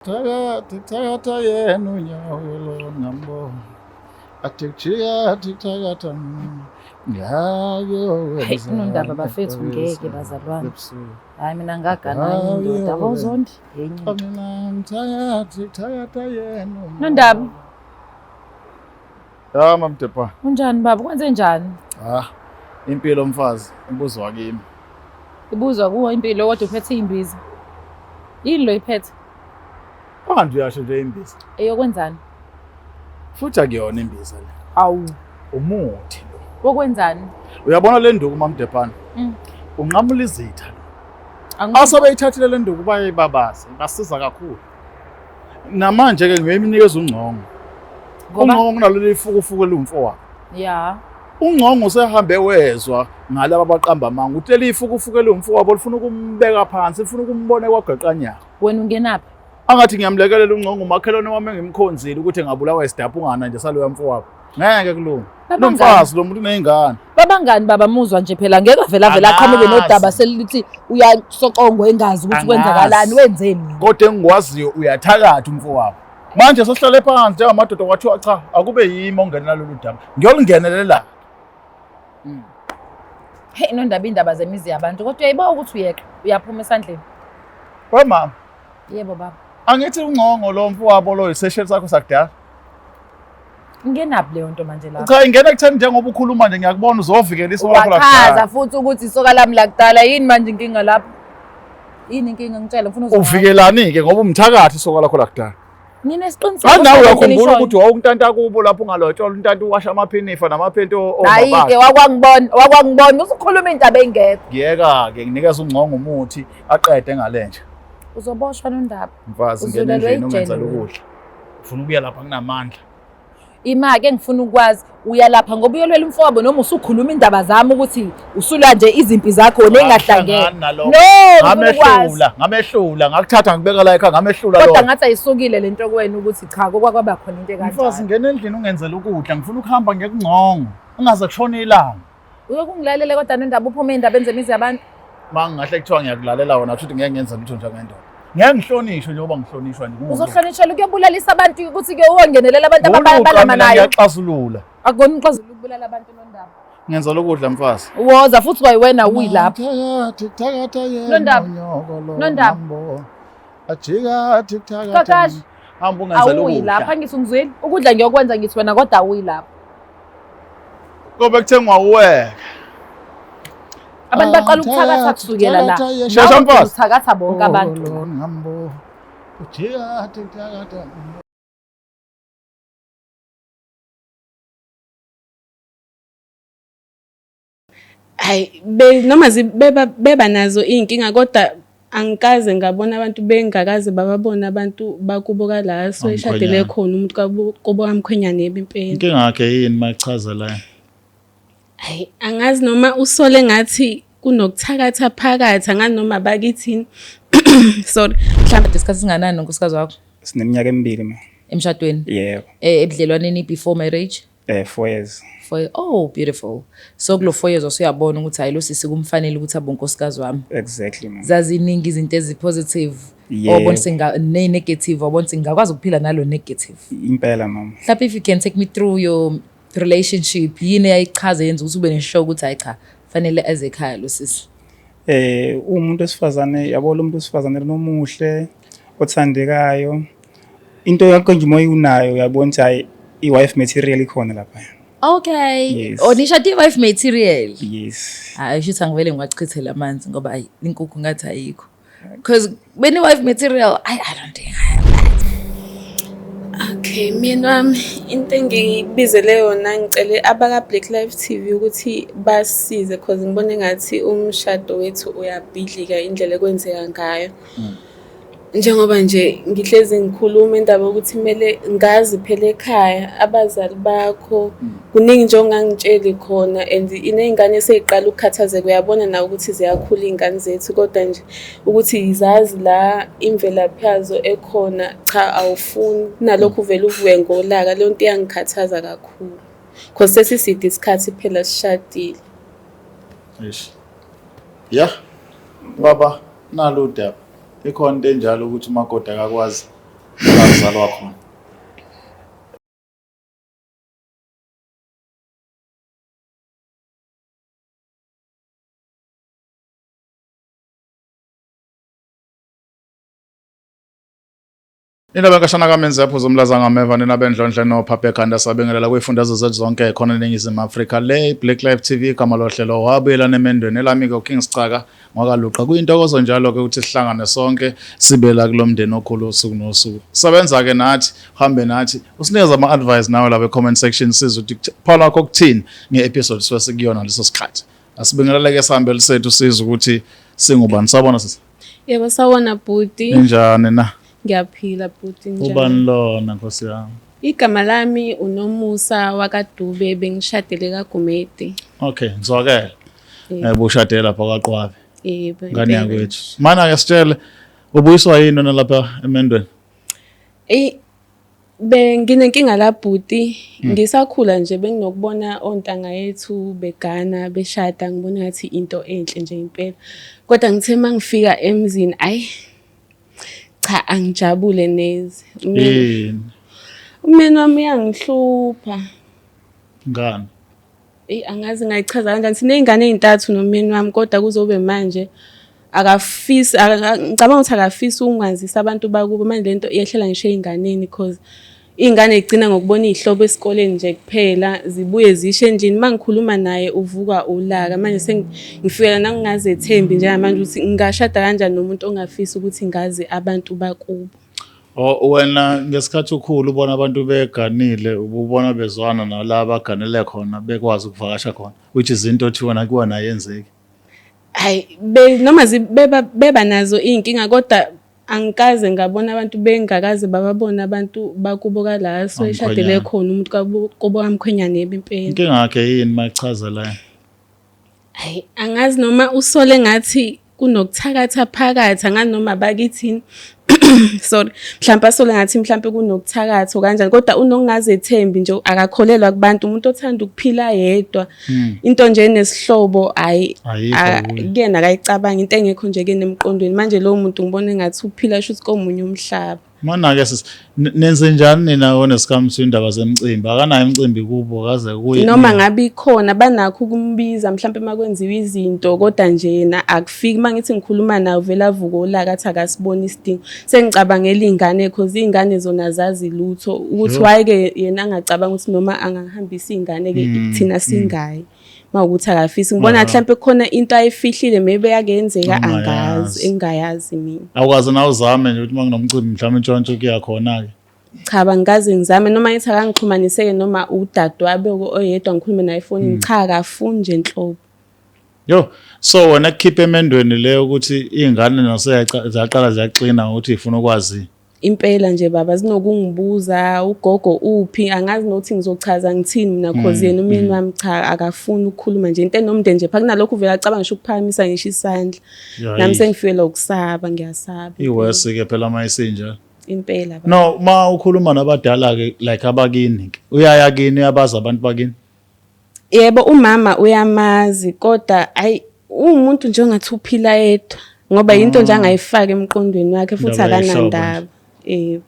Thakathi thakatha yena unyawo lo ngambona. Athi kujika athi thakatha ngayo Hayi, Nondaba bafethu ngeke bazalwane. Hayi mina ngagana enye indoda awuzondi yenye into. Mina ngithakathi thakatha yena. Nondaba. Ya mamdepa. Unjani baba? Kwenze njani? Ah, impilo mfazi ibuzwa kimi. Ibuzwa kuwo impilo kodwa uphethe imbiza. Yini lo iphethe? Manje uyasho nje imbiza. Eyokwenzani? Futhi akuyona imbiza le. Awu. Umuthi lo. Wokwenzani? Uyabona le nduku mamdepana? Unqamula izitha lo. Asebeyithathile le nduku bayayibabaza, basiza kakhulu. Namanje ke ngiyoyinikeza uNgcongo. UNgcongo kunaleli fukufuku eliwumfowabo. Ya. UNgcongo usehambe wezwa ngalaba abaqamba amanga ukuthi leli fukufuku eliwumfowabo lifuna ukumbeka phansi, lifuna ukumbona kwagaqanyana. Wena ungenaphi? Angathi ngiyamlekelela uNgcongo umakhelwane wami engimkhonzile ukuthi engabulawa isidabhungana nje saloya mfowabo. Ngeke kulunge. Lo mfazi lo muntu uney'ngane. Babangani baba muzwa nje phela ngeke avele avele aqhamuke nodaba selithi uyasocongwa engazi ukuthi kwenzakalani wenzeni. Kodwa engikwaziyo uyathakatha umfowabo. Manje sesihlale phansi njengamadoda kwathiwa cha akube yimi ongenela lolu daba. Ngiyolungenelela. Hey nondaba indaba zemizi yabantu kodwa uyayiba ukuthi uyeka uyaphuma esandleni. We mama. Yebo baba. Angithi uNgcongo lo mfowabo lo isesheli sakho sakudala. Ingenaphi leyo nto manje lapho? Cha ingena ekutheni njengoba ukhuluma nje ngiyakubona uzovikela isoka lakho Wachaza lakudala. futhi ukuthi isoka lami lakudala yini manje inkinga lapho? Yini inkinga ngitshela ngifuna uzwa. Uvikelani ke ngoba umthakathi isoka lakho lakudala. Nginesiqiniseko. Hayi nawe sale nto uyakhumbula enishoyo. ukuthi wawuntanta kubo lapho ungalotshola untanta uwasha amaphinifa namaphenti Hayi ke omababa. wakwangibona wakwangibona usukhuluma indaba engekho. Ngiyeka ke nginikeza uNgcongo umuthi aqede ngalenja. Uzoboshwa nondaba. Mfazi ngena Uzolelwa endlini ungenzela ijele wena. ukudla. Ufuna ukuya lapha kunamandla. Ima-ke ngifuna ukwazi uyalapha ngoba uyolwela umfowabo noma usukhuluma indaba zami ukuthi usula nje izimpi zakho wena engahlangene. Angihlangani nalokho. No, ngifuna ukwazi. Ngamehlula, ngamehlula, ngakuthatha ngikubeka la ekhaya ngamehlula Kodwa lokho. ngathi ayisukile lento kuwena ukuthi cha kokwaba khona into Mfazi ekanjalo. ngena endlini ungenzela ukudla, ngifuna ukuhamba ngiyekungcongo. Ungaze kushone ilanga. Uyokungilalela kodwa nondaba uphume ey'ndabeni zemizi yabantu. Uma ngingahle kuthiwa ngiyakulalela wena kusho ukuthi ngeke ngenze lutho njengendoda. Ngeke ngihlonishwe njengoba ngihlonishwa nje. Kungulunga. Uzohlonitshelwa ukuyobulalisa abantu ukuthi ke uwongenelela abantu Nguluqa ababalama mina nayo. ngiyaxazulula. Akukona uxazulula ukubulala abantu nondaba. Ngenzela ukudla mfazi. Woza futhi kwayiwena uyilapho. Thakathi thakatha yena Nondaba. unyoko lo Nondaba. ngambo. Ajika athi thakatha. Qaqashi. Hamba ungenzela Awuyi lapha ukudla. ngithi ungizwile. Ukudla ngiyokwenza ngithi wena kodwa awuyi lapho. Kobe kuthengwa uweke. Abantu baqala ukuthakatha kusukela la. Shesha Nawe mfazi. uthakatha bonke abantu. Oh, ngambo. Ujika athi thakatha. Hayi be noma zibeba beba nazo iy'nkinga kodwa angikaze ngabona abantu bengakaze bababona abantu bakubo kala so eshadele Amkhwenyana. khona umuntu kubo kamkhwenyane yebo impela. Inkinga yakhe yini machaza la? Hayi angazi noma usole ngathi kunokuthakatha phakathi angazi noma bakithini sorry mhlawumbe Isikhathi singanani nonkosikazi wakho Sineminyaka emibili ma. emshadweni? Yebo. Ebudlelwaneni before marriage? 4 years. For oh beautiful. So kulo 4 years usuyabona ukuthi hayi lo sisi kumfanele ukuthi abe unkosikazi wami. Exactly ma. Zaziningi izinto ezi positive. Yebo. Wabona singa ne negative wabona singakwazi ukuphila nalo negative. Impela mama. Mhlawumbe if you can take me through your relationship yini eyayichaza yenza ukuthi ube neshow ukuthi hayi cha fanele eze ekhaya lo sisi. Umuntu wesifazane yabo lo muntu wesifazane nomuhle othandekayo. Into yakho nje moya unayo uyabona ukuthi hayi i-wife material ikhona lapha. Okay. Yes. Oh nishade wife material. Yes. Hayi shuthi angivele ngiwachithele amanzi ngoba ayi inkukhu ngathi ayikho. Because beni wife material I don't think I have that. Okay, myeni wami into engiyibizele yona ngicele abaka Black Life TV ukuthi basize cause ngibona engathi umshado wethu uyabhidlika indlela ekwenzeka ngayo. Njengoba nje ngihlezi ngikhuluma indaba yokuthi kumele ngazi phela ekhaya abazali bakho kuningi nje ongangitsheli khona and iney'ngane esey'qala ukukhathazeka uyabona nawe ukuthi ziyakhula iy'ngane zethu kodwa nje ukuthi zazi la imvelaphi yazo ekhona cha awufuni kunalokho uvele uvuke ngolaka leyo nto iyangikhathaza kakhulu cause sesiside isikhathi phela sishadile. Eish. Yeah. Baba nalo udaba. Ikhona into enjalo ukuthi umakoti akakwazi La kuzalwa khona. Nina benkashana kamenzi yaphuza umlaza ngameva nina bendlondle nophapha ekhanda sabingelela kwifundazwe zethu zonke khona eNingizimu Afrika le Black Life TV igama lohlelo wabuyela nemendweni elami ke uKing Sicaka ngwakaluqa kuyintokozo njalo ke ukuthi sihlangane sonke sibe la kulomndeni okhulu usuku nosuku sebenza ke nathi uhambe nathi usinikeze ama advice nawe lapha e-comment section sizwe ukuthi phala wakho kuthini nge-episode suke sikuyona leso sikhathi asibingeleleke sihambe sethu sizwe ukuthi singubani sawubona sisi Yebo sawona bhuti. Ninjani na? Ngiyaphila bhuti njani? Ubani lona nkosi yami? Igama lami uNomusa wakaDube bengishadele kaGumede. Okay, ngizwakele. Yebo ushadele lapha kwaQwabe. Yebo. Ngane yakwethu. Mana ke sitshele ubuyiswa yini wena lapha emendweni? Ey benginenkinga la bhuti ngisakhula nje benginokubona ontanga yethu begana beshada ngibona ngathi into enhle nje impela kodwa ngithe mangifika emzini ayi cha angijabule neze Yini? Umyeni wami uyangihlupha. Ngani? Eyi angazi ngayichaza kanjani. Siney'ngane ey'ntathu nomyeni wami kodwa kuzobe manje akafisi ngicabanga ukuthi akafisi ukungazisa abantu bakubo manje lento yehlela ngisho ey'nganeni cause iy'ngane y'gcina ngokubona iy'hlobo esikoleni nje kuphela zibuye zishe endlini. Uma ngikhuluma naye uvuka ulaka manje sengifikela nangingazethembi njengamanje ukuthi ngingashada kanjani nomuntu ongafisi ukuthi ngazi abantu bakubo. Oh, wena ngesikhathi ukhulu ubona abantu beganile ububona bezwana nalaba abaganele khona bekwazi ukuvakasha khona which is into othi wena kuwena ayenzeki. Hayi be noma beba beba nazo iy'nkinga kodwa angikaze ngabona abantu bengakaze bababona abantu bakubo kala so eshadele khona umuntu kubo kamkhwenyane yebo impela. Inkinga yakhe yini mayichaza la? Hayi angazi noma usole ngathi kunokuthakatha phakathi angazi noma bakithini sorry mhlawumbe asole ngathi mhlawumbe kunokuthakatha kanjani kodwa unokungazethembi nje akakholelwa kubantu umuntu othanda ukuphila yedwa hmm. into nje enesihlobo hayi kuyena akayicabangi into engekho nje kuyena emqondweni manje lowo muntu ngibona engathi uphila shuthi komunye umhlaba Mana-ke sisi nenze njani nina wena sikamsu indaba zemicimbi akanayo imicimbi kubo kaze kuye noma ngabe ikhona banakho ukumbiza mhlawumbe uma kwenziwa izinto kodwa nje yena akufiki uma ngithi ngikhuluma naye uvele avuke olaka athi akasiboni isidingo sengicabangela iy'ngane cause iy'ngane zona zazi lutho ukuthi why-ke yena angacabanga ukuthi noma angahambisa iy'ngane-ke hmm, thina hmm. singayi mawukuthi akafisi ngibona mhlawumbe kukhona into ayifihlile maybe yakenzeka angazi engingayazi mina awukaze na uzame nje ukuthi uma kunomcimbi mhlawumbe intshontsho kuya khona-ke cha bangikaze ngizame noma ngithi akangixhumaniseke noma udadewabo oyedwa ngikhulume naye efonini hmm. cha akafuni nje nhlobo yo so wena kukhipha emendweni leyo ukuthi iy'ngane naso ziyaqala ziyaxina ngokuthi ifuna ukwazi Impela nje baba zinokungibuza ugogo uphi angazi nokuthi ngizochaza ngithini mina cause yena umyeni wami cha akafuni ukukhuluma nje into enomndeni nje phaka kunalokhu uvele acabanga ngisho ukuphakamisa ngisho isandla nami sengifikelwa ukusaba ngiyasaba Iworse ke phela uma isinjalo. Impela baba. No uma ukhuluma nabadala ke like abakini ke uyaya kini uyabazi abantu bakini. Yebo umama uyamazi kodwa ayi uwumuntu nje ongathi uphila yedwa ngoba yinto nje angayifaki emqondweni wakhe futhi Indaba yehlobo akanandaba. Yebo.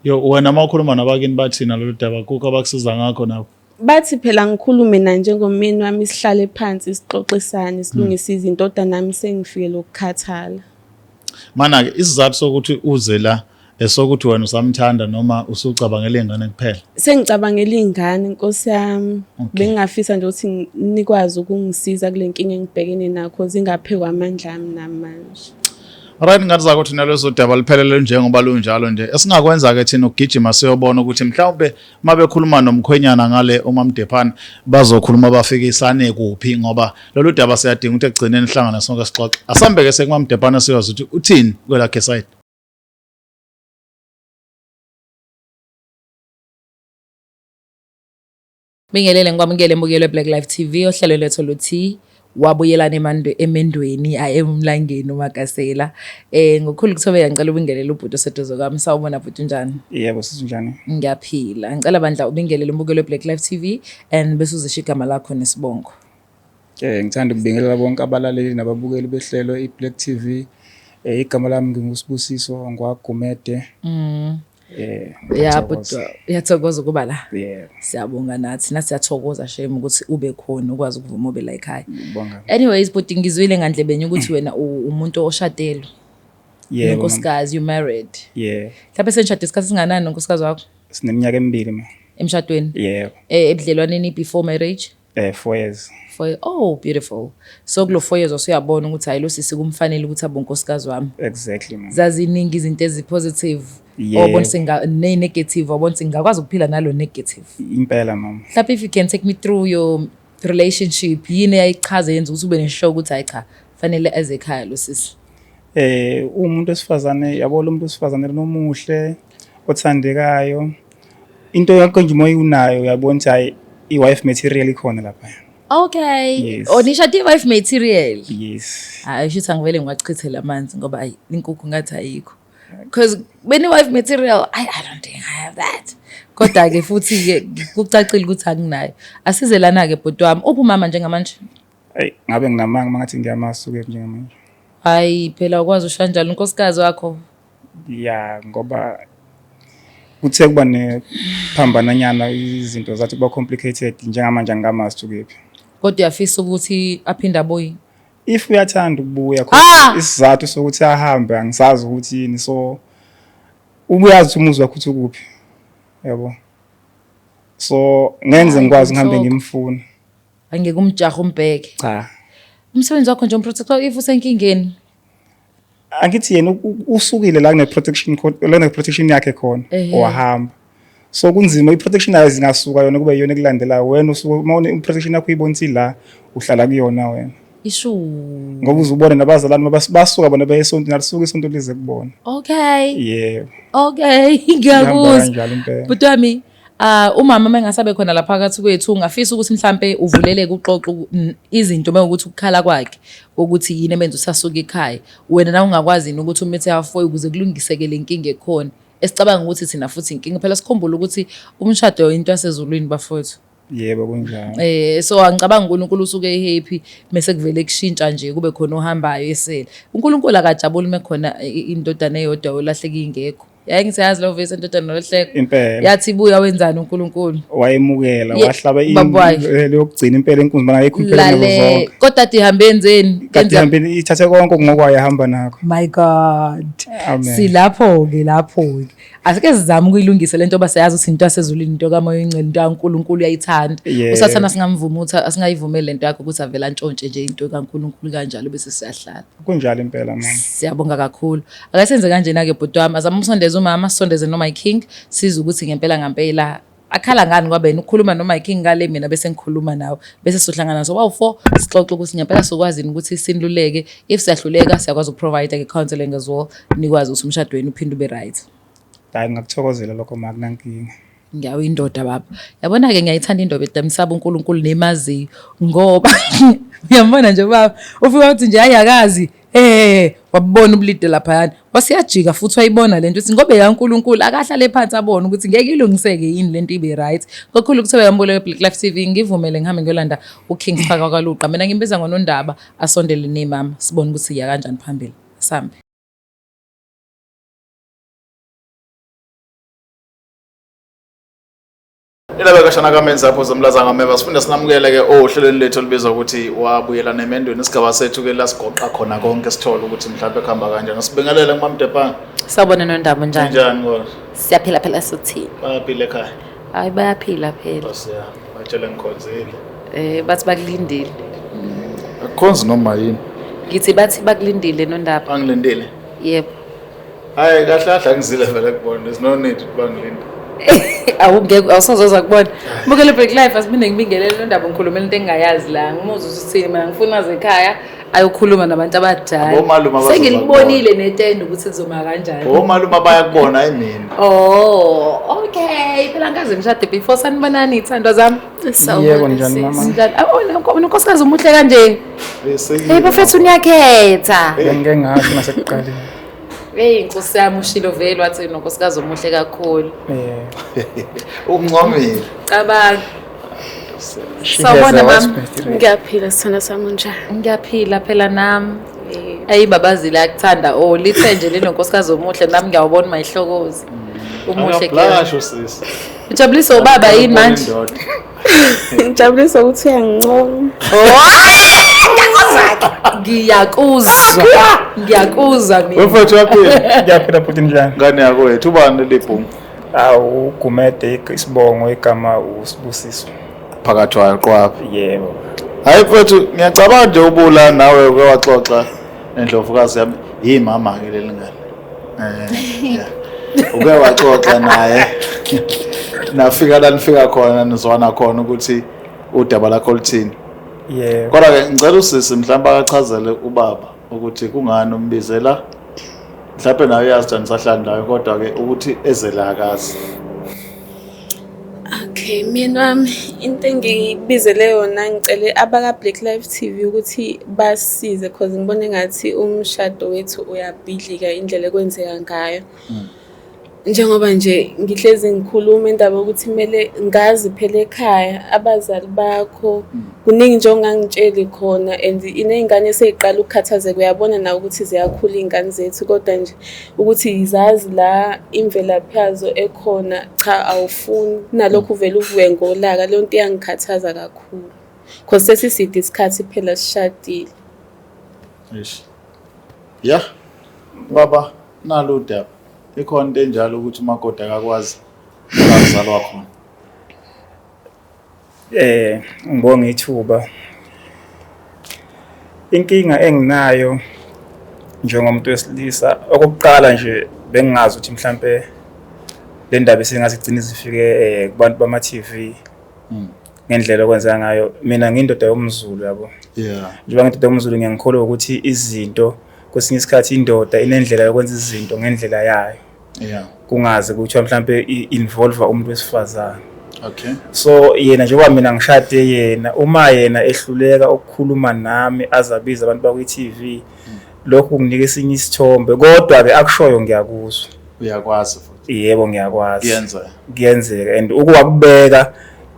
Yo wena uma ukhuluma nabakini bathina lolu daba kukho abakusiza ngakho nabo. Bathi phela ngikhulume naye njengomyeni wami sihlale phansi sixoxisane silungise izinto kodwa nami sengifikele ukukhathala. Mana-ke isizathu sokuthi uze la esokuthi wena usamthanda noma usucabangela iy'ngane kuphela? Sengicabangela iy'ngane nkosi yami. Okay. Bengingafisa nje ukuthi nikwazi ukungisiza kule nkinga engibhekene nakho zingaphekwa amandla ami nami manje. Alright ngathi zakuthi nalezo daba liphelele njengoba lunjalo nje. Esingakwenza ke thina ukugijima siyobona ukuthi mhlawumbe uma bekhuluma nomkhwenyana ngale uMamdephane bazokhuluma bafikisane kuphi ngoba lolu daba siyadinga ukuthi ekugcineni hlangana sonke sixoxe. Asambeke sekuMamdephane siyozi ukuthi uthini kwelakhe side. Bingelele ngikwamukele mbukelo Black Life TV ohlelo lethu luthi wabuyelana emendweni aye emlangeni uMagasela. Eh ngokukhulu ukuthobeka ngicela ubingelele ubhuti oseduze kwami. Sawubona bhuti unjani? Yebo sisi unjani? Ngiyaphila. Ngicela bandla ubingelele umbukelo Black Life TV and bese uzisho igama lakho nesibongo. Eh ngithanda ukubingelela bonke abalaleli nababukeli behlelo iBlack TV. Eh igama lami nginguSibusiso ngwaGumede. Mm. Ya bhuti, uyathokoza ukuba la. Yeah. Siyabonga nathi, nathi siyathokoza shame ukuthi ube khona ukwazi ukuvuma ube la ekhaya. Ngibonga. Anyways bhuti, ngizwile ngandlebenye ukuthi wena umuntu oshadelwe. Yebo. Nonkosikazi, you married. Yeah. Mhlawumbe senishade isikhathi esinganani nonkosikazi wakho? Sineminyaka emibili ma. Emshadweni? Yebo. Ebudlelwaneni before marriage? 4 years. 4. Oh, beautiful. So kulo 4 years usuyabona ukuthi hayi lo sisi kumfanele ukuthi abe unkosikazi wami. Exactly ma. Zaziningi izinto ezi-positive. Yeah. Wabona singa ne negative, wabona singakwazi ukuphila nalo negative. Impela mama. Mhlawumbe if you can take me through your relationship, yini eyayichaza yenza ukuthi ube neshow ukuthi hayi cha, fanele eze ekhaya lo sisi. Umuntu wesifazane, yabo lo muntu wesifazane nomuhle, othandekayo. Into yakho nje uma unayo uyabona ukuthi hayi i-wife material ikhona lapha. Okay. Yes. Oh, nishade i-wife material. Yes. Hayi shuthi angivele ngiwachithele amanzi ngoba ayi inkukhu ngathi ayikho. Because when wife material, I don't think I have that. Kodwa ke futhi ke kucacile ukuthi anginayo. Asize lana ke bhuti wami. Uphi umama njengamanje? Ayi ngabe nginamanga mangathi ngiyamazi uke njengamanje. Hayi phela ukwazi usho kanjalo unkosikazi wakho. Ya ngoba kuthe kuba nephambananyana izinto zathi kuba complicated njengamanje angikamazi ukephi. Kodwa uyafisa ukuthi aphinde abuye. If uyathanda ukubuya Ah! isizathu sokuthi ahambe angisazi ukuthi yini, so ubuyazi ukuthi umuzi wakho uthi ukuphi, yabo. So ngenze ngikwazi ngihambe Inhloko. ngimfuna. Angeke umjahe umbheke. Cha. Umsebenzi wakho nje umprotector if usenkingeni. Angithi yena usukile la kune protection la kune protection yakhe khona wahamba. So kunzima i-protection yayo zingasuka yona kube iyona ekulandelayo, wena usuke uma i-protection yakho uyibona la uhlala kuyona wena. Ishu. Ngoba uzubone nabazalwane basuka bona baye esontweni, alisuka isonto lize kubona. Okay. Yebo. Okay, ngiyakuzwa. Kanjalo impela. Bhuti wami, umama mengasabe khona lapha phakathi kwethu, ungafisa ukuthi mhlambe uvuleleke uxoxe izinto mewukuthi ukukhala kwakhe ukuthi yini emenza usasuka ekhaya. Wena na ungakwazi yini ukuthi umithe halfway ukuze kulungiseke le nkinga ekhona. Esicabanga ukuthi thina futhi inkinga phela sikhumbule ukuthi umshado into yasezulwini bafowethu. Yebo kunjalo. So angicabanga uNkulunkulu usuke happy mase kuvele kushintsha nje kube khona ohambayo esele. uNkulunkulu akajabuli mekhona indodana eyodwa olahleka ingekho. Yaye ngisayazi lo verse endodana olahleka. Impela. Yathi ibuya wenzani uNkulunkulu? Wayemukela wahlaba yokugcina impela inkunzi bana ayikho impela Lale kodwa athi ihambe enzeni? Kade ihambe ithathe konke ngokwayo ihamba nakho. My God. Amen. Silapho ke lapho ke. Asike sizame ukuyilungisa lento baseyazi ukuthi into yasezulwini into kaMoya oNgcwele into kaNkulunkulu uyayithanda. Usathana singamvuma ukuthi asingayivumeli lento yakho ukuthi avela antshontshe nje into kaNkulunkulu kanjalo bese siyahlala. Kunjalo impela mama. Siyabonga kakhulu. Ake senze kanjena ke bhuti wami, azama usondeze umama, sisondeze no my king, size ukuthi ngempela ngempela akhala ngani kwabe yena ukukhuluma no my king ngale mina bese ngikhuluma nawe bese sohlangana so bawu 4 sixoxe ukuthi ngempela sokwazi ukuthi siniluleke, if siyahluleka siyakwazi ukuprovide ke counseling as well, nikwazi ukuthi umshado wenu uphinde ube right. Hayi ngakuthokozela lokho ma, kunankinga. Ngiyawo indoda baba. Yabona ke ngiyayithanda indoda edamisaba uNkulunkulu nemaziyo ngoba uyambona nje baba ufika uthi nje hayi akazi wabona ubulide laphayana wasiyajika futhi wayibona lento ukuthi ngoba yaNkulunkulu akahlale phansi abone ukuthi ngeke ilungiseke yini lento ibe right. Kokhulu kuthiwa yambule Black Life TV ngivumele ngihambe ngiyolanda uKing Sphaka kwaLuqa, mina ngimbiza ngonondaba asondele nemama sibone ukuthi iya kanjani phambili. Sambe. Ilaba kashana kamenza apho zomlaza ngameva sifunda sinamukele ke ohlelweni lethu olubizwa ukuthi wabuyela nemendweni, isigaba sethu ke la sigoqa khona konke sithole ukuthi mhlawumbe kuhamba kanjani. Sibingelele kuMamDepana. Sawubona Nondaba, unjani? Unjani kodwa? Siyaphila phela sothini. Bayaphila ekhaya? Hayi bayaphila phela. Nkosi yami, batshele ngikhonzile. Bathi bakulindile. Akukhonzi noma yini? Ngithi bathi bakulindile Nondaba. Bangilindile? Yebo. Hayi kahle kahle angizile vele kubona. There's no need ukuba ngilinde. Awungeke awusozoza kubona. Bukele Black Life asiphinde ngibingelele Nondaba ngikhulumela into engingayazi la. Ngimuzwe ukuthi mina ngifuna zekhaya ayokhuluma nabantu abadala. Omalume abazoza Sengilibonile netende ukuthi kuzoma kanjani. Omalume bayakubona hayi mina. Oh, okay. Phela ngikaze ngishade before sanibonani ithandwa zami. Yebo njani mama? Njani? Oh, unkosikazi umuhle kanje. Hey bafethu niyakhetha. Bengike ngasho nasekuqaleni. Hey inkosi yami ushilo vele wathi unonkosikazi omuhle kakhulu. Uncomile. Cabanga. Sawubona mama. Ngiyaphila sithanda sami, unjani? Ngiyaphila phela nami. Ayi babazile akuthanda oh lithe nje linonkosikazi omuhle nami ngiyawubona mayihlokozi. Umuhle girl. Akablasho sisi. Ujabulisa ubaba yini manje? Indoda. Ngijabulisa ukuthi uyangincoma. Ngiyakuzwa. Ngiyakuzwa mina. Wemfowethu uyaphila. Ngiyaphila futhi njani? Ngane yakwethu ubani leli bhungu? Awu Gumede isibongo igama uSibusiso. Phakathi wayo qwapha. Yebo. Hayi mfowethu ngiyacabanga nje ubula nawe uke waxoxa nendlovukazi yami. Yimama ke leli ngane. Yeah. Uke waxoxa naye. Nafika la nifika khona nizwana khona ukuthi udaba lakho luthini. Yebo. Kodwa ke ngicela usisi mhlawumbe akachazele ubaba ukuthi kungani umbizela mhlawumbe nawe uyazi ukuthi anisahlali nawe kodwa ke ukuthi eze la akazi. Okay, myeni wami into engiyibizele yona ngicele abaka Black Life TV ukuthi basize cause ngibona engathi umshado wethu uyabhidlika indlela ekwenzeka ngayo. Njengoba nje ngihlezi ngikhuluma indaba yokuthi kumele ngazi phela ekhaya abazali bakho kuningi nje ongangitsheli khona and iney'ngane esey'qala ukukhathazeka uyabona nawe ukuthi ziyakhula iy'ngane zethu kodwa nje ukuthi zazi la imvelaphi yazo ekhona cha awufuni kunalokhu uvele uvuke ngolaka leyo nto iyangikhathaza kakhulu cause sesiside isikhathi phela sishadile. Eish. Yeah. Baba nalo udaba. Ikhona into enjalo ukuthi umakoti akakwazi la kuzalwa khona. Ngibonga ithuba. Inkinga enginayo njengomuntu wesilisa okokuqala nje bengingazi ukuthi mhlambe le ndaba isingaze igcine izifike kubantu bama TV ngendlela okwenzeka ngayo. Mina ngiyindoda yomZulu yabo. Njengoba ngiyindoda yomZulu ngiyangikholwa ukuthi izinto kwesinye isikhathi indoda inendlela yokwenza izinto ngendlela yayo. Kungaze kuthiwa mhlambe i-involve umuntu wesifazane. So yena njengoba mina ngishade yena, uma yena ehluleka ukukhuluma nami azabiza abantu bakwi-TV, lokhu kunginika esinye isithombe kodwa ke akushoyo ngiyakuzwa. Uyakwazi futhi. Yebo ngiyakwazi. Kuyenzeka. Kuyenzeka and ukuwakubeka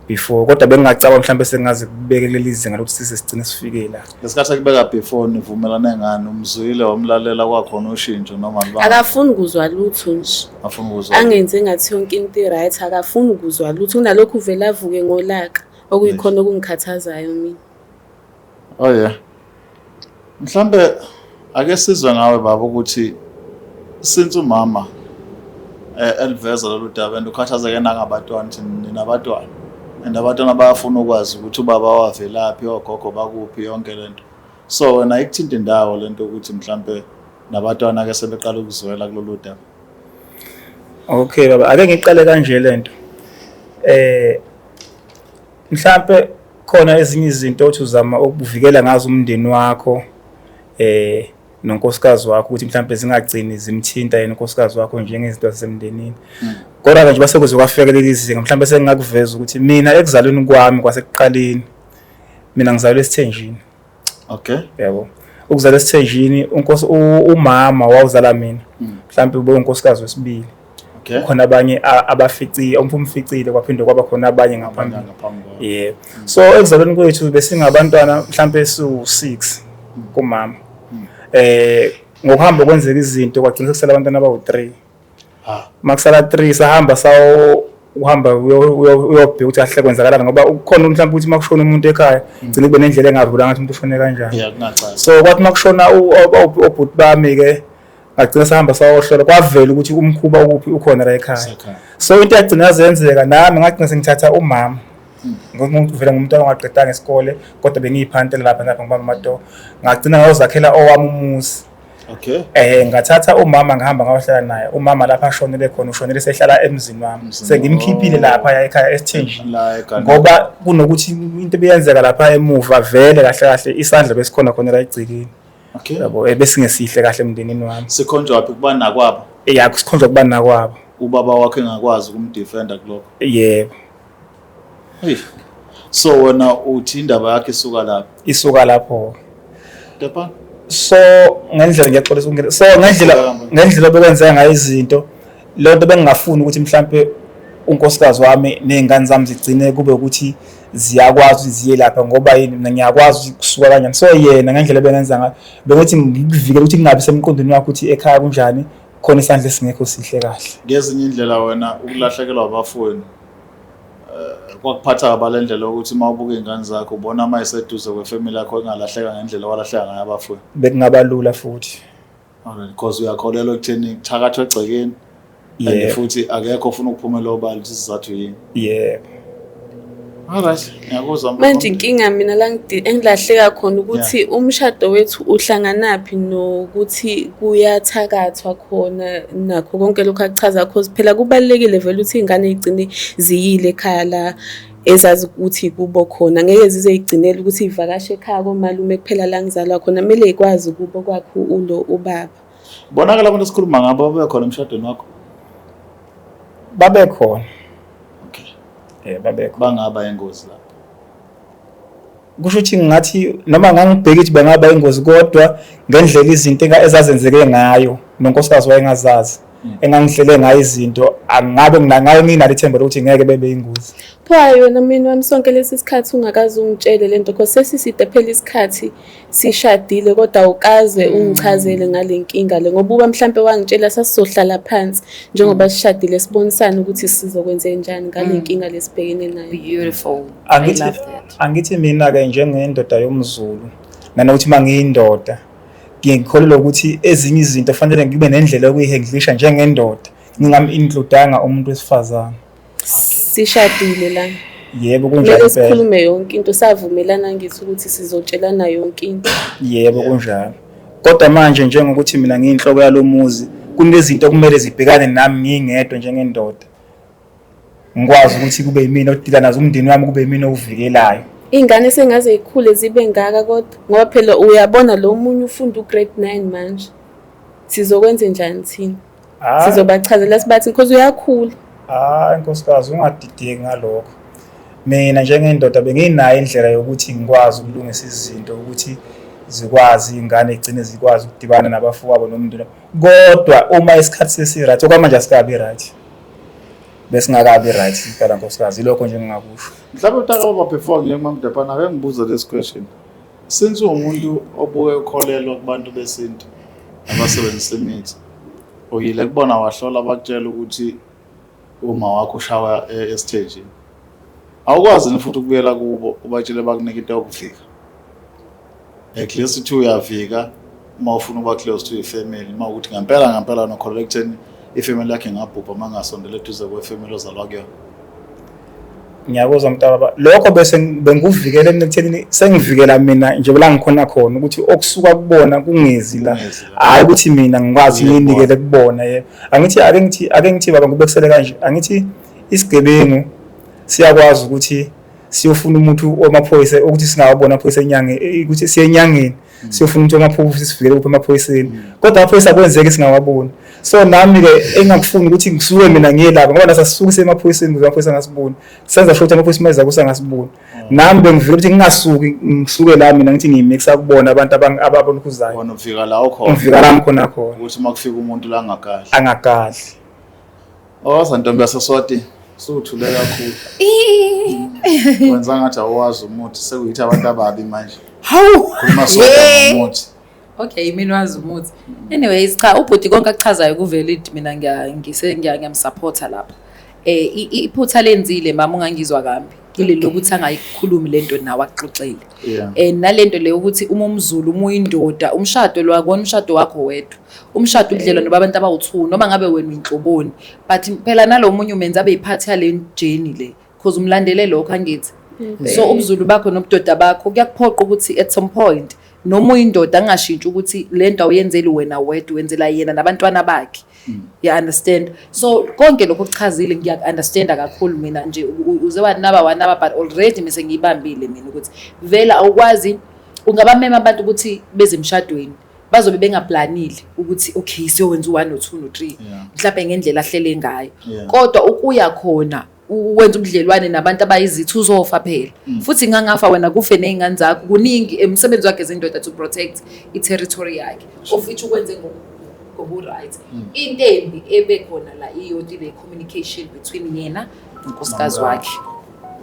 before kodwa bengingacaba mhlambe sengaze kubeke kuleli zinga lokuthi size sigcine sifike la. Ngesikhathi ekubeka before nivumelane ngani umzwile wamlalela kwakhona ushintsho noma liba Akafuni kuzwa lutho nje. afuna ukuzwa. Angenze engathi yonke into i-right akafuni kuzwa lutho kunalokhu uvele avuke ngolaka okuyikhona okungikhathazayo mina. Oh yeah. Mhlambe ake sizwe ngawe baba ukuthi since umama eliveza lolu daba and ukhathazeke nangabantwana ukuthi ninabantwana and abantwana bayafuna ukwazi ukuthi ubaba wavelaphi ogogo bakuphi yonke lento. So wena ikuthinta indawo lento ukuthi mhlambe nabantwana ke sebeqala ukuzwela kulolu daba. Okay baba, ake ngiqale kanje lento. Mhlambe khona ezinye izinto othi uzama ukuvikela ngazo umndeni wakho nonkosikazi wakho ukuthi mhlambe zingagcini zimthinta yena unkosikazi wakho njengezinto zasemndenini. Kodwa ke nje base kuze kwafika leli zinga mhlambe sengingakuveza ukuthi mina ekuzalweni kwami kwasekuqaleni mina ngizalwe esithenjini. Okay. Yabo. Ukuzalwa esithenjini unkosi umama wawuzala mina. Mhlambe ube unkosikazi wesibili. Okay. Khona abanye abaficile, umficile kwaphinde kwaba khona abanye ngaphambili. Ngaphambi. Yebo. So ekuzalweni kwethu besingabantwana mhlambe siwu6 kumama. Ngokuhamba kwenzeka izinto kwagcina sekusala abantwana abawu3. Makusala 3 sahamba sawo uhamba uyobheka ukuthi kahle kwenzakalani ngoba ukhona mhlawumbe ukuthi makushona umuntu ekhaya gcina kube nendlela engavula ngathi umuntu ushone kanjani. Yeah, kungacaci. So kwathi makushona obhuti bami ke agcina sahamba sayohlola kwavela ukuthi umkhuba ukuphi ukhona la ekhaya. So into yagcina yazenzeka nami ngagcina sengithatha umama. Ngomuntu vele ngumuntu ongaqedanga isikole kodwa bengiyiphantela lapha lapha ngibamba amadoho. Ngagcina ngayozakhela owami umuzi. Okay. Ngathatha umama ngihamba ngayohlala naye. Umama lapha ashonele khona ushonele sehlala emzini wami. Sengimkhiphile lapha ekhaya esithenjini. Ngoba kunokuthi into ebiyenzeka lapha emuva vele kahle kahle isandla besikhona khona la egcikini. Okay. Yabo besingesihle kahle emndenini wami. Sikhonjwa phi kuba nakwabo? Yeah, sikhonjwa kuba nakwabo. Ubaba wakhe engakwazi ukumdefenda kulokho. Yebo. Hey. So wena uthi indaba yakhe isuka lapho? Isuka lapho. Kepha so ngendlela ngiyaxolisa ukungena. So ngendlela obekwenzeka ngayo izinto le nto bengingafuni ukuthi mhlambe unkosikazi wami nezingane zami zigcine kube ukuthi ziyakwazi ukuthi ziye lapha ngoba yini mina ngiyakwazi ukusuka kanjani. So yena ngendlela ebengenza ngayo bengithi ngikuvikele ukuthi kungabi semqondweni wakhe ukuthi ekhaya kunjani. Khona isandla esingekho sihle kahle. Ngezinye indlela wena ukulahlekelwa abafowenu kwakuphatha kabale ndlela yokuthi uma ubuka iy'ngane zakho ubona uma iseduze kwefamily yakho engalahleka ngendlela walahleka ngayo abafowenu. Bekungaba lula futhi. Alright, because uyakholelwa ekutheni kuthakathwa egcekeni and futhi akekho ofuna ukuphumela obala ukuthi isizathu yini. Yebo. Alright, ngiyakuzwa. Manje inkinga mina la engilahleka khona ukuthi umshado wethu uhlanganaphi nokuthi kuyathakathwa khona nakho konke lokhu akuchaza, cause phela kubalulekile vele ukuthi iy'ngane y'gcine ziyile ekhaya la ezazi ukuthi kubo khona, ngeke zize y'gcinele ukuthi y'vakashe ekhaya komalume kuphela la ngizalwa khona, kumele y'kwazi kubo kwakhe ulo ubaba. Bonakala abantu esikhuluma ngabo babekhona emshadweni wakho? Babekhona. Okay. Babekhona. Bangaba ingozi lapho. Kusho ukuthi ngathi noma ngangibheka ukuthi bengaba ingozi, kodwa ngendlela izinto ezazenzeke ngayo nonkosikazi wayengazazi, engangihlele ngayo izinto, angabe nginangayo nginalo ithemba lokuthi ngeke bebe ingozi. Pho yona mina wami sonke lesi sikhathi ungakaze ungitshele lento, cause sesiside phela isikhathi sishadile, kodwa awukaze ungichazele ngale nkinga le, ngoba uba mhlampe wangitshela sasizohlala phansi njengoba sishadile sibonisane ukuthi sizokwenze njani ngale nkinga lesibhekene nayo. Beautiful. I Angithi love that. angithi mina ke njengendoda yomZulu, nanokuthi mangiyindoda ngikholelwa ukuthi ezinye izinto fanele ngibe nendlela yokuyihandlisha njengendoda, ngingam-includanga umuntu wesifazane. Sishadile la. Yebo, Kumele kunjalo impela. sikhulume yonke into, savumelana ngithi ukuthi sizotshelana yonke into. Yebo, kunjalo. Kodwa manje njengokuthi mina ngiyinhloko yalomuzi, kunezinto okumele zibhekane nami ngingedwa njengendoda. Ngikwazi ukuthi kube yimina odila nazo, umndeni wami kube yimina owuvikelayo. Iy'ngane sengaze yikhule zibe ngaka, kodwa ngoba phela uyabona lo munye ufunda u-grade 9 manje. Sizokwenze njani thina? Sizobachazela sibathi because uyakhula. Hayi nkosikazi, ungadideki ngalokho. Mina njengendoda benginayo indlela yokuthi ngikwazi ukulungisa izinto ukuthi zikwazi iy'ngane igcine zikwazi ukudibana nabafowabo nomndeni. Kodwa uma isikhathi sesi-right, okwamanje asikabi right. Besingakabi right impela nkosikazi, ilokho nje engingakusho. Mhlawumbe utaka baba before ngiye kuMamDephana, ake ngibuze this question. Since uwumuntu obuke ukholelwa kubantu besintu abasebenzisa imithi, uyile kubona wahlola bakutshela ukuthi uma wakho ushawa esithenjini, awukwazi yini futhi ukubuyela kubo ubatshele bakunike into yokuvika? At least uthi uyavika uma ufuna ukuba close to ifamily, uma ukuthi ngempela ngempela nokholelwa ekutheni ifamily yakhe ingabhubha uma ngasondela eduze kwefamily ozalwa kuyona. Ngiyakuzwa mntakababa. Lokho bese bengikuvikela mina ekuthenini sengivikela mina nje la ngikhona khona ukuthi okusuka kubona kungezi la. Kungezi la. Hhayi ukuthi mina ngikwazi Uye ngiyinikele kubona yebo. Angithi ake ngithi ake ngithi baba ngibekisele kanje. Angithi isigebengu siyakwazi ukuthi siyofuna umuntu wamaphoyisa ukuthi singawabona amaphoyisa enyangeni, ukuthi siye enyangeni siyofuna umuntu wamaphoyisa sivikele kuphi emaphoyiseni, kodwa amaphoyisa akwenzeki singawaboni. So nami-ke engingakufuni ukuthi ngisuke mina ngiye lapha, ngoba nasasisuke siye emaphoyiseni ukuze amaphoyisa angasiboni, senza sure ukuthi amaphoyisa uma eza kuso angasiboni. Nami bengivele ukuthi ngingasuki ngisuke la mina ngithi ngiyimixa kubona abantu abalokhuzayo. Wena ufika la ukhona. Ngifika la ngikhona khona. Ukuthi uma kufika umuntu la angagadli. Angagadli. Owaza ntombi yaseSwatini, suthule kakhulu. Wenza ngathi awazi umuthi, sekuyithi abantu ababi manje. Hawu. Khuluma sodwa ngomuthi. Okay, mina wazi umuthi. Anyways, cha ubhuti konke akuchazayo kuvalid, mina ngiyamsupporta lapha. Iphutha lenzile mama, ungangizwa kambi. Ile lokuthi angayikhulumi lento nawe akuxoxele. Nalento le ukuthi uma umZulu, uma uyindoda, umshado lo akona umshado wakho wedwa. Umshado ubudlelwano babantu abawu-2, noma ngabe wena uyinhloboni. But phela nalo munye umenza abe yiphathi yale journey le, because umlandele lokho angithi. So ubuZulu bakho nobudoda bakho kuyakuphoqa ukuthi at some point noma uyindoda angashintshi ukuthi le nto awuyenzeli wena wedwa, wenzela yena nabantwana bakhe. You understand? So konke lokho okuchazile ngiyaku-understanda kakhulu mina nje, uze wanaba wanaba, but already mise ngiyibambile mina ukuthi vele awukwazi ungabamema abantu ukuthi beze emshadweni, bazobe bengaplanile ukuthi okay siyowenza u-1 no-2 no-3 mhlawumbe ngendlela ahlele ngayo. Kodwa ukuya khona wenza ubudlelwane nabantu abayizitha uzofa phela. Futhi ngangafa wena kufe nezingane zakho, kuningi emsebenzi wakhe zendoda to protect i-territory yakhe, of which ukwenze ngobu right. Into embi ebe khona la iyodwa ile communication between yena nonkosikazi wakhe.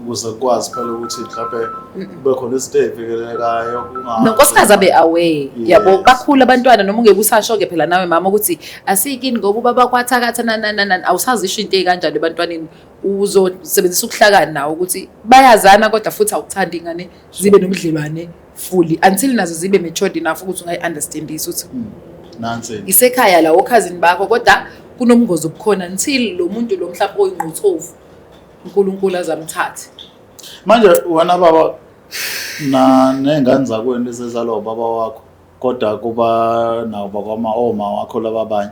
Ukuze kukwazi phela ukuthi mhlawumbe kube khona izinto ey'vikelekayo Nonkosikazi abe aware, yabo, bakhula abantwana noma ungeke usasho-ke phela nawe mama ukuthi asikini ngoba ubaba kwathakatha nananana, awusazisho into ey'kanjalo ebantwaneni. Uzosebenzisa ubuhlakani nawo ukuthi bayazana kodwa futhi awukuthandi ingane zibe nobudlelwane fully until nazo zibe matured enough ukuthi ungayi-understandisa ukuthi nansi isekhaya la okhazini bakho, kodwa kunomngozi obukhona until lo muntu lo mhlawumbe oyingqothovu uNkulunkulu azamthathe. Manje wena baba na ney'ngane zakwenu lezi ezalwa ubaba wakho kodwa kuba nawo bakwama oma wakho laba abanye,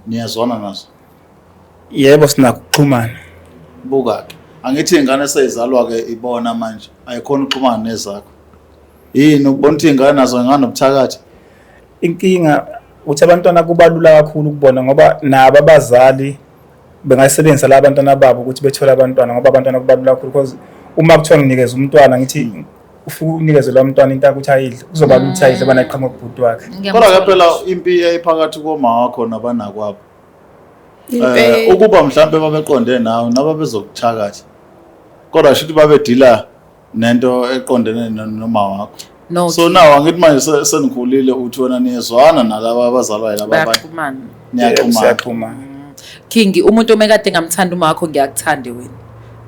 niyazwana nazo? Yebo, sinakho ukuxhumana. Buka-ke, angithi iy'ngane seyizalwa-ke ibona manje ayikhona ukuxhumana nezakho, yini ukubona ukuthi iy'ngane nazo nganobuthakathi? Inkinga ukuthi abantwana kuba lula kakhulu ukubona ngoba nabo abazali bengayisebenzisa la abantwana babo ukuthi bethole abantwana, ngoba abantwana kuba lula kakhulu because uma kuthiwa nginikeza umntwana, ngithi ufike unikeze lo mntwana into ukuthi ayidle, kuzoba lula ukuthi ayidle bana iqhamuka kubhuti wakhe. Kodwa-ke phela impi eyayiphakathi koma wakho nabanakwabo, Impela. Ukuba mhlampe babeqonde nawe naba bezokuthakatha, kodwa shuthi babedila nento eqondene noma wakho. No, So now angithi manje senikhulile uthi wena niyezwana nalaba abazalwa yilaba abanye? Bayaxhumana. Niyaxhumana. Siyaxhumana. King, umuntu omekade ngamthanda uma wakho, ngiyakuthanda wena,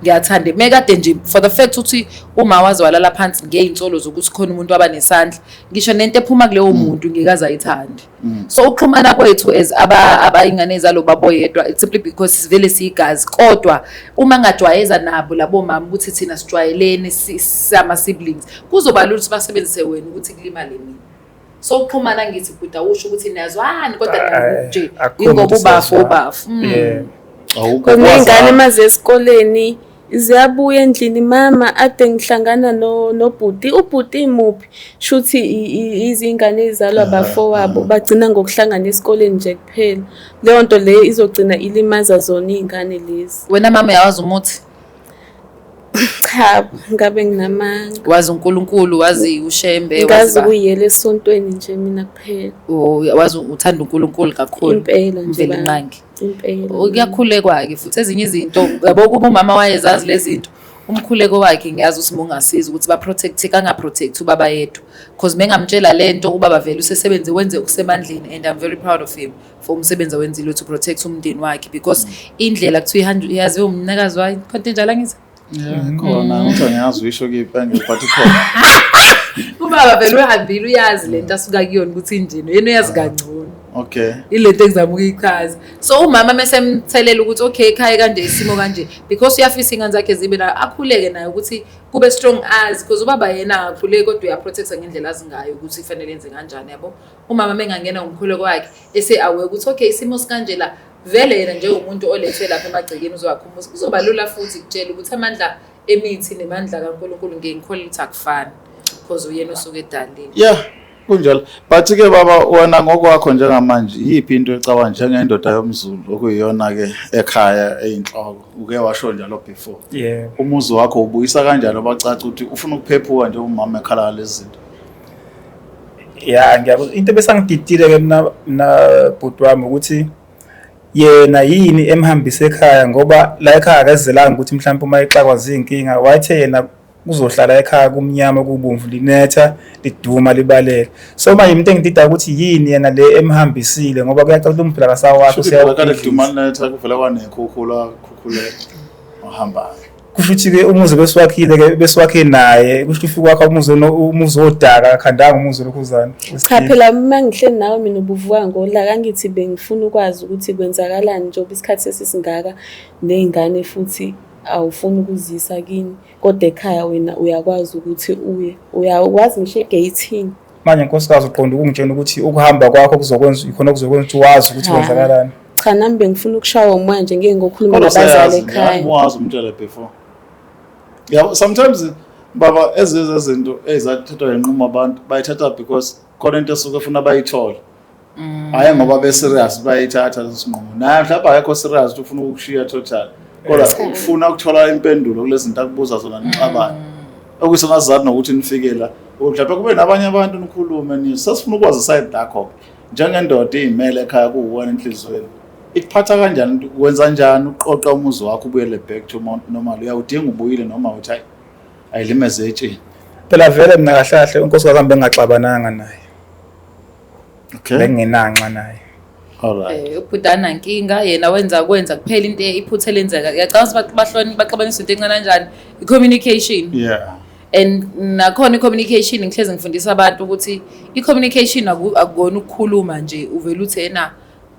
ngiyathanda mekade nje for the fact ukuthi uma waze walala phansi ngey'nsolo zokuthi khona umuntu waba nesandla, ngisho nento ephuma kuleyo muntu ngikaze ayithande. So ukuxhumana kwethu as abayingane zalo baba oyedwa, it's simply because sivele siyigazi, kodwa uma ngajwayeza nabo labo mama ukuthi thina sijwayelene sama siblings, kuzoba lula ukuthi basebenzise wena ukuthi kulimale mina. So ukuxhumana, ngithi bhuti, awusho ukuthi niyazwani kodwa nje Akukho ingoba ukuthi ubafu siyazwana. ubafu. Yeah. Awukho Khona iy'ngane kwazana. maziya esikoleni ziyabuya endlini, mama ade ngihlangana nobhuti, ubhuti imuphi? Shuthi izingane ey'zalwa bafowabo bagcina ngokuhlangana esikoleni nje kuphela. Leyo nto leyo izogcina ilimaza zona iy'ngane lezi. Wena mama, uyawazi umuthi? Cha, ngabe nginamanga. Wazi uNkulunkulu, wazi uShembe, wazi Ngazi ba? ukuyiyela esontweni nje mina kuphela. Oh, wazi, uthanda uNkulunkulu kakhulu. Impela nje Mveli baba. nqangi. Impela. Kuyakhulekwa-ke futhi ezinye izinto, yabo, kuba umama wayezazi lezi zinto, umkhuleko wakhe ngiyazi ukuthi ungasiza ukuthi ba-protect kanga-protect ubaba yedwa, because mengamtshela le nto ubaba vele usesebenze, wenze okusemandleni, and I'm very proud of him for umsebenzi awenzile to protect umndeni wakhe, because indlela kuthiwa ihanjwe yaziwe umnikazi wayo, khonto enjalo angithi? Yeah, khona ngithi angiyazi uyisho kiphi angle, but ikhona. Ubaba vele uhambile, uyazi lento asuka kuyona ukuthi injini, yena uyazi kangcono. Ilento engizama ukuyichaza. So umama mesemthelela ukuthi okay, ekhaya kanje, isimo kanje, because uyafisa ingane zakhe zibe la, akhuleke naye ukuthi kube strong azi, because ubaba yena akakhuleki kodwa uyaprotecta ngendlela azi ngayo ukuthi kufanele enze kanjani, yabo. Umama mengangena ngomkhuleko wakhe ese-aware ukuthi okay, isimo sikanje la, vele yena njengomuntu olethwe lapha emagcekeni uzowakhumbuza, kuzoba lula futhi kutshela ukuthi amandla emithi nemandla kaNkulunkulu ngeke ngikholele ukuthi akufani, because uyena osuke edalile. Yeah, kunjalo. But ke baba, wena ngokwakho njengamanje yiphi into ecabanga njengendoda yomZulu okuyiyona ke ekhaya eyinhloko? Uke washo njalo before. Yebo. Umuzi wakho ubuyisa kanjani obacaca ukuthi ufuna ukuphephuka nje umama ekhala ngalezi zinto? Ya, ngiyakuzwa. Into ebesangididile ke mina bhuti wami ukuthi yena yini emhambise ekhaya, ngoba la ekhaya akazelanga ukuthi mhlawumbe uma exakwa zinkinga, wayethe yena kuzohlala ekhaya kumnyama kubomvu, linetha liduma libaleka. So manje into engidida ukuthi yini yena le emhambisile, ngoba kuyacaca ukuthi umphila akasawakho. Shuthi phela kade kuduma netha, kuvela kwanekhukhula khukhule ohambayo. Kusho ukuthi-ke umuzi besiwakhile-ke, besiwakhe naye, kusho ukuthi ufike wakha umuzi umuzi wodaka, akhandanga umuzi olokhuzana. Cha phela, uma ngihleli nawe mina ubuvuka ngolaka, angithi bengifuna ukwazi ukuthi kwenzakalani njengoba isikhathi sesisingaka, ney'ngane futhi awufuni ukuzisa kini, kodwa ekhaya wena uyakwazi ukuthi uye, uyakwazi ngisho egeyithini. Manje nkosikazi, uqonda ukungitshela ukuthi ukuhamba kwakho kuzokwenza ikhona kuzokwenza ukuthi wazi ukuthi Cha. kwenzakalani? Cha, nami bengifuna ukushawa umoya nje, ngeke ngokhuluma Kodwa nabazali useyazi, ekhaya. wazi umtshela before. Yabo, sometimes baba, ezinye zezinto ezathathwa inqumo abantu bayithatha because khona into esuke efuna bayithole. Hhayi ngoba be-serious bayithatha leso sinqumo. Naye mhlawumbe akekho serious ukuthi ufuna ukukushiya total. Kodwa ufuna ukuthola impendulo kulezi zinto akubuza zona nixabane. Okuyisona sizathu nokuthi nifike la. Mhlawumbe kube nabanye abantu nikhulume ni sesifuna ukwazi side lakho. Njengendoda iyimele ekhaya kuwuwena enhliziyweni. Ikuphatha kanjani, wenza njani uqoqa umuzi wakho ubuyele back to normal? Uyawudinga ubuyile noma uthi hayi ayilimeze etsheni? Phela vele mina kahle kahle unkosikazi wami bengingaxabananga naye. Okay. Bengingenanxa naye. Alright. Ubhuti anankinga yena wenza kwenza kuphela into iphutha elenzeka. Ngiyacabanga ukuthi bahloni baxabanisa into encane kanjani. I-communication. Yeah. And nakhona i-communication ngihlezi ngifundisa abantu ukuthi i-communication akukona ukukhuluma nje uvele uthi ena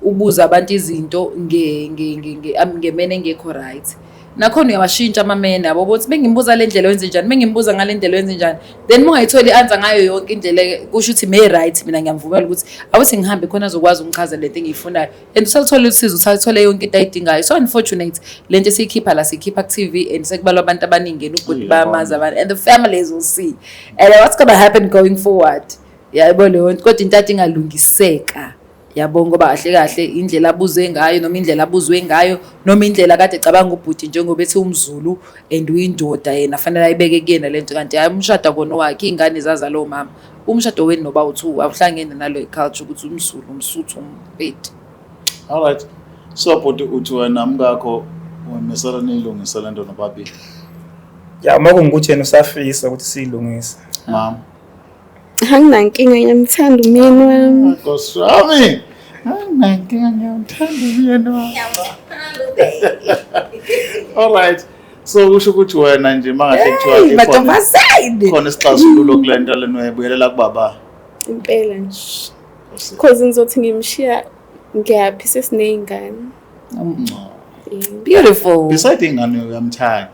ubuza abantu izinto ngemene engekho right. Nakhona uyawashintsha amamene yabo ukuthi bengimbuza le ndlela wenze njani, bengimbuza ngale ndlela wenze njani. Then uma ungayitholi i-answer ngayo yonke indlela kusho ukuthi me right mina ngiyamvumela ukuthi awuthi ngihambe khona azokwazi ukungichazela lento engiyifunayo. And usathole usizo, usathole yonke into ayidingayo. So unfortunate lento esiyikhipha la siyikhipha ku-TV and sekubalwa abantu abaningi and ubhuti bayamazi abantu and the families will see. And what's gonna happen going forward? Yabo leyo nto kodwa into athi ingalungiseka. Yabo ngoba kahle kahle indlela abuze ngayo noma indlela abuzwe ngayo noma indlela kade ecabanga ubhuti njengoba ethi umZulu and uyindoda yena fanele ayibeke kuyena lento kanti hayi umshado akona wakhe iy'ngane zazalo mama. Umshado wenu noba u-two awuhlangene nalo culture ukuthi umZulu, umSuthu, umpedi. All right. So bhuti uthi wena mkakho uyimisela niyilungise lento nobabili. Ya uma kungukuthi yena usafisa ukuthi siyilungise. Mama. Anginankinga ngiyamthanda umyeni wami. Nkosi wami. Anginankinga ngiyamthanda umyeni wami. All right. So kusho ukuthi wena nje mangahle kuthiwa Hey, mantombazane. khona isixazululo kule nto lena uyayibuyelela kubaba. Impela nje. Cause ngizothi ngimshiya ngiyaphi sesiney'ngane. Beautiful. Beside ingane uyamthanda.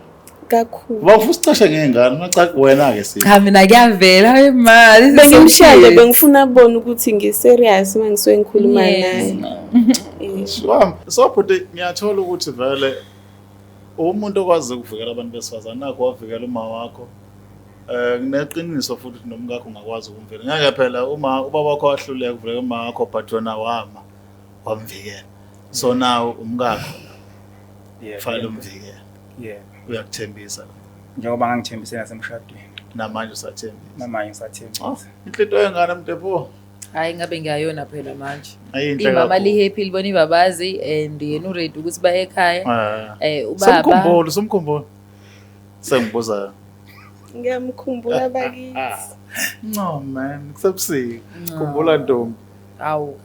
Kakhulu. Uba ufuna usicashe ngey'ngane, unaca wena-ke si. Cha mina kuyavela hayi ma. This is so Bengimshiya nje cute. bengifuna abone ukuthi ngi-serious uma ngisuke ngikhuluma Yes. naye. Wami. So bhuti ngiyathola ukuthi vele umuntu okwazi ukuvikela abantu besifazane nakho wavikela uma wakho. Ngineqiniso futhi ukuthi nomkakho ungakwazi ukumvikela. Ngeke phela uma ubaba wakho wahluleka ukuvikela uma wakho but wena wama wamvikela. So now umkakho Yeah. kufanele umvikele. Yeah. Uyakuthembisa Njengoba ngangithembise nasemshadweni. namanje usathembisa. Namanje ngisathembisa. Oh, inhlito yengane mntepo. Hayi ngabe ngiyayona phela manje. Ayinhle Imama kakhulu. li-happy libona ibabazi and yena uready ukuthi baye ekhaya. Ubaba Somkhumbula, somkhumbula. Sengibuza. Ngiyamkhumbula bakithi. No man, kusebusika. Khumbula ntombi. Awu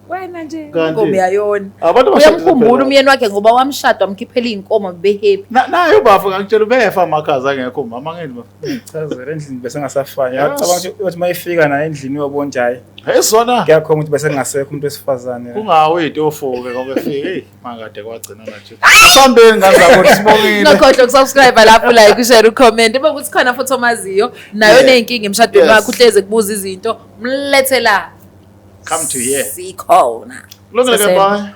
wena nje Kanti- inkomo uyayona. Abantu abashadile Uyamkhumbula phela. umyeni wakhe ngoba wamshada wamkhiphela iy'nkomo behappy. Naye ubafo ngakutshela ubefa amakhaza angekho umama ngeni bafo. Chazela endlini bese ngasafani. Yes. Ngiyacabanga ukuthi uma ifika naye endlini uyobona ukuthi hayi Hey sona kuyakhomba ukuthi bese kungasekho umuntu wesifazane. kungawi itofu ke ngoba efike hey mangade kwagcina nathi. Asambeni ngane zakuthi sibongile. Ungakhohlwa ukusubscribe lapho like ushare ucomment. Uma kuthi khona futhi omaziyo nayo Yeah. ney'nkinga emshadweni Yes. wakho uhleze kubuza izinto mlethe la. Come to here. Sikhona. Kulungile ke Sasele. bye.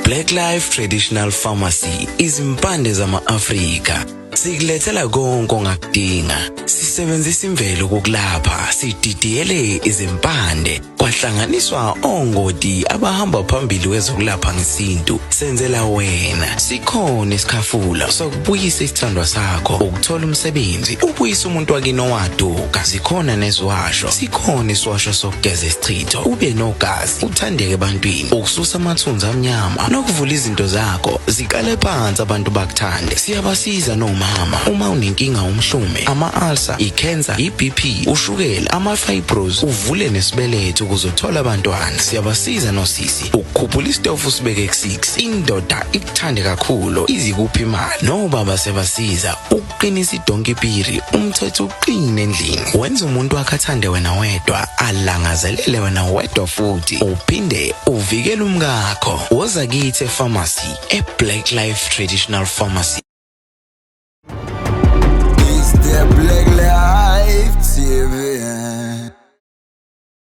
Black Life Traditional Pharmacy izimpande zama-Afrika sikulethela konke ongakudinga. Sisebenzisa imvelo ukukulapha, sididiyele izimpande kwahlanganiswa ongoti abahamba phambili kwezokulapha ngesintu. Senzela wena sikhona isikhafula sokubuyisa isithandwa sakho, ukuthola umsebenzi, ubuyisa umuntu wakini owaduka. Zikhona neziwasho, sikhona isiwasho sokugeza isichitho, ube nogazi, uthandeke ebantwini, ukususa amathunzi amnyama nokuvula izinto zakho ziqale phansi abantu bakuthande. Siyabasiza nomama uma unenkinga umhlume, ama-ulcer, i-cancer, i-BP, ushukela, ama-fibros, uvule nesibeletho ukuze uthole abantwana. Siyabasiza nosisi ukukhuphula isitofu usibeke ku-6, indoda ikuthande kakhulu izikuphi imali. Nobaba siyabasiza ukuqinisa idonki piri, umthetho uqine endlini, wenza umuntu wakhe athande wena wedwa, alangazelele wena wedwa futhi uphinde uvikele umkakho. Woza kithi epharmacy e-Black Life Traditional Pharmacy.